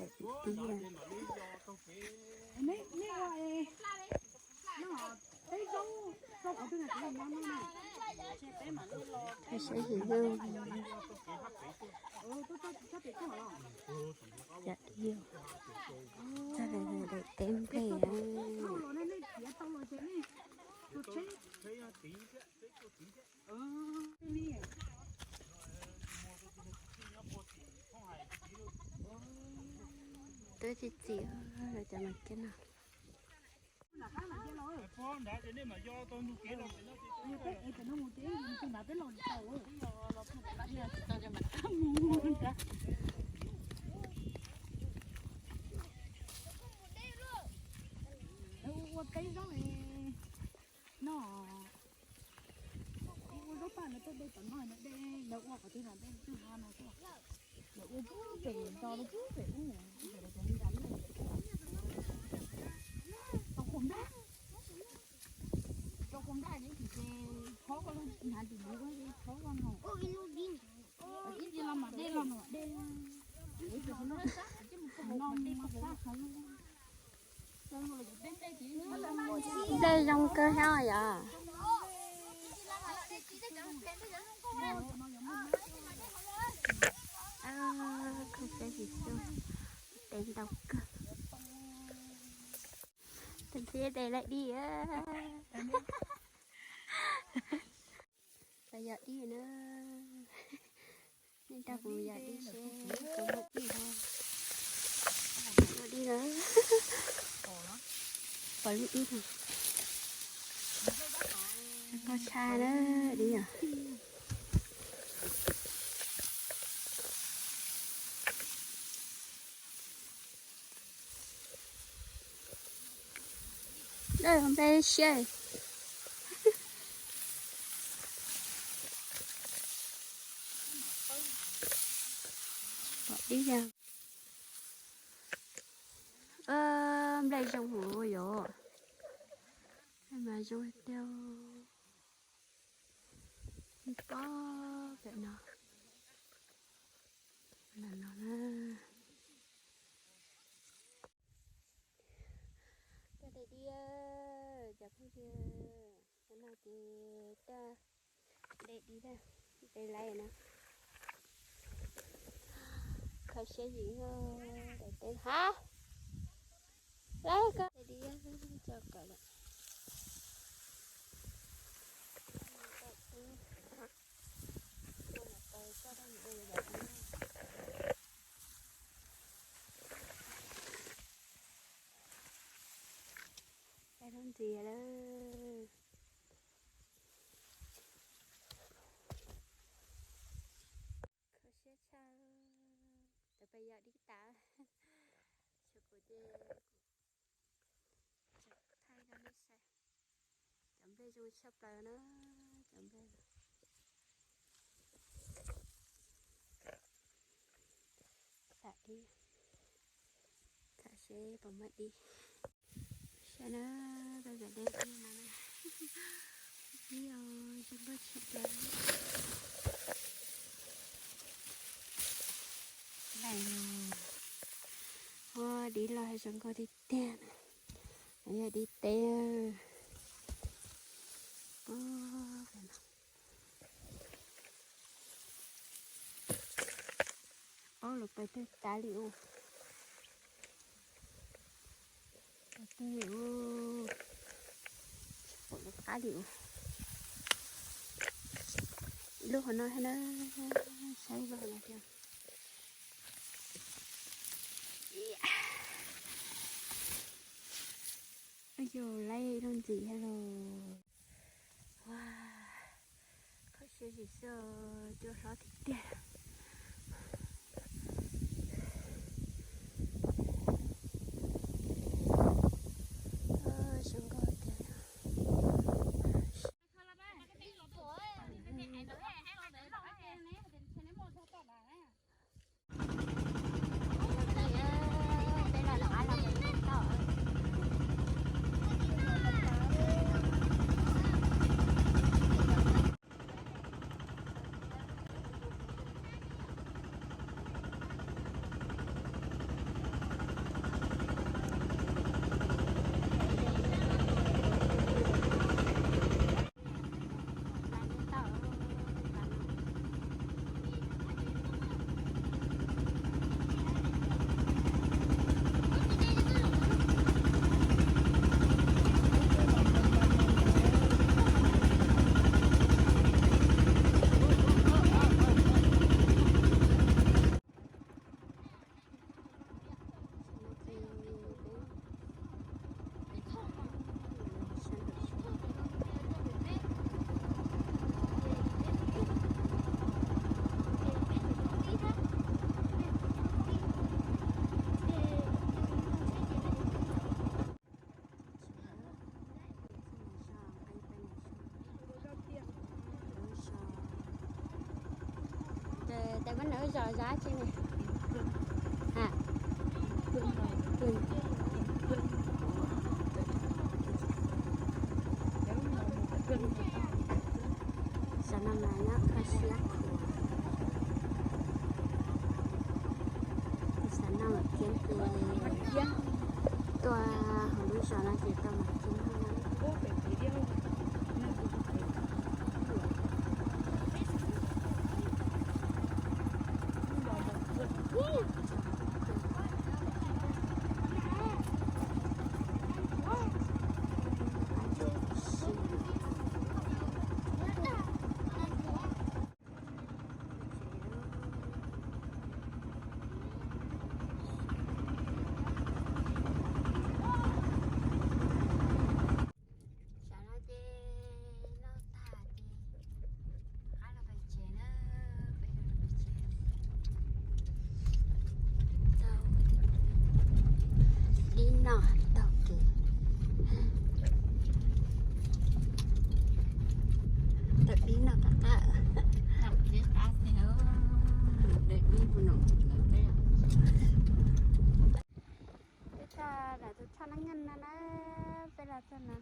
Tiag. Saib yus yog. Yog tiag. Txog daim teb nplej. Twb tsis txim lawm cov mas kiag no. Ua teb zaub no, ua zaub paj no tuaj de tom no, de lawv ua qhov twg no, de twg ha no tuaj. Lawv ua pub pem nto lawv pub pem ub, tau qhov nplaj, tau qhov nplaj ces tsis ces thob ko, hnav tis duv ko ces thob ko no. Ib tsis los mam de los mam de. Ib tsis los mam de los mam de. Nplej zoo kawg thiab yom. Koj saib tsis xyov, tes ntau kawg. Tus ntxhib tes laij dib. Tau yog dib na. Nej nrog kuv yog dib seb puas muaj dib no. Muaj dib na. Pom lub dib no. Zoo nkauj tshaj na, dib yom. Nplej siab. Pom dib yog. Nplej zoo hauv yom. Mas zoo tiag. Pob pem no. Lam no na. Coj de dib, cov phooj ywg, cov no ces coj de dib na, de laij na. Kho siab yim daim teb hab. Laij koj de dib coj kawm lawm. Ntxias lawm. Kho siab tshaj. Cov pes yog dib tas. Xyov kuv ces thaij rau nej saib. Cov nplej zoo tshaj plaws na, cov nplej. Tham dib, tham seb puas muaj dib. Saib na, koj kam de dib no na. Dib os, zoo nkauj tshaj plaws. Ua dib los zoo nkauj tiag tiag na. Yog dib teb. Aub, lawv pais twg tas li ua. Pais twg li ua. Tsis pom lawv qab li ua. Ib lub hauv no thiab na, saib lub hauv no thiab. Yog laij lub ntxim thiab los. Ua, kho siab zim xwb, cua hlob tiag tiag. Zoo nkauj tiag. Tes pab nws zos zab tsi ne? Xav no mas nyob kho siab khuav. Xav no mas kiab tes tuaj hauv lub zos no ces tau mas kiab. Tsam no ces noj tag ces rov qab los pem tsev na, peb los pem tsev. Tau dib noj taug kev, tau dib noj qab qab. Peb txog ntawm tus choj neej neeg no na, peb los txog no.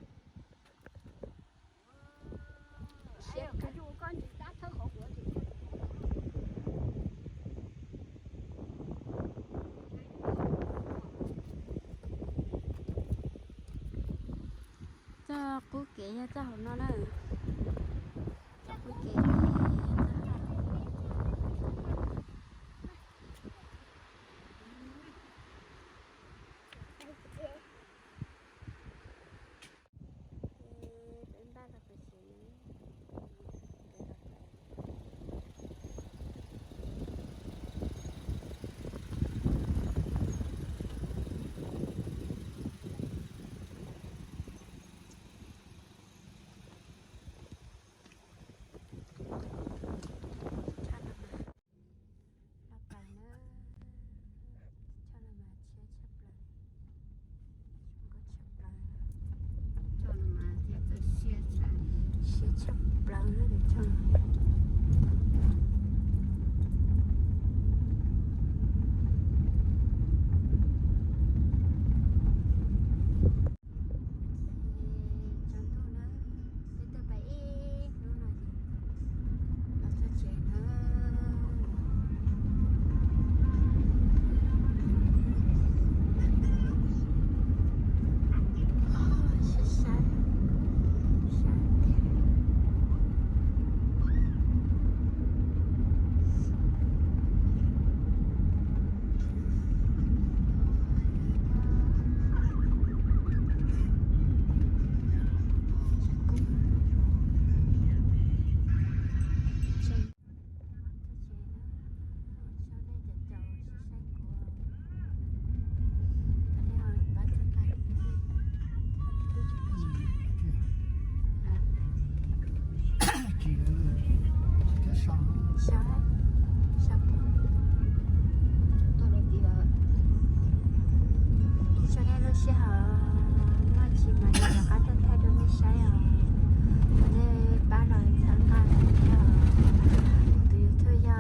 Txoj qub kev yog txoj hauv no na. Txoj qub kev. Los pais na, choj no mas tshiab tshaj plaws, zoo nkauj tshaj plaws, siab tshaj plaws na tus choj. Tsaus ntuj na, peb tuaj pais ib hnub no ces los txog tsev na. Saib, saib tiag. Sau nej lub sij hawm, muaj tsis mas rov qab tuaj thaij rau nej saib os. Thov nej pab los txhawb nqa thiab os. Tus YouTube yog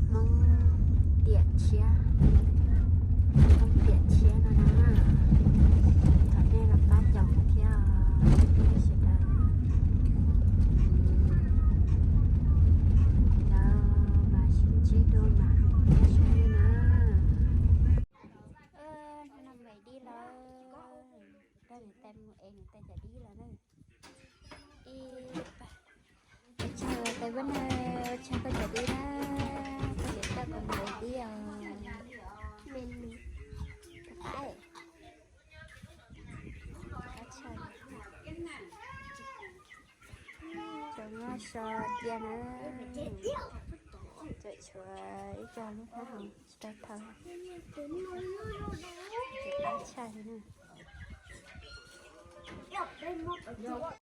Hmoob Tiam Tshiab, Hmoob Tiam Tshiab no na. Thov nej los pab caum thiab os, nej sawv daws. Lawv mas sib ntsib dua mas sib ntsib na. Hnub no mus dib lawm, rau niam tais mus ev niam tais cov dib lawm na. Ib, peb, ua tsaug tais Vab na, ua tsaug koj cov dib na, koj cov toj koj mus ev dib os. Zoo nyob so cia na. Tseem tshuav ib co lub hnab hauv tsis tau thau. Qab tshaj li na.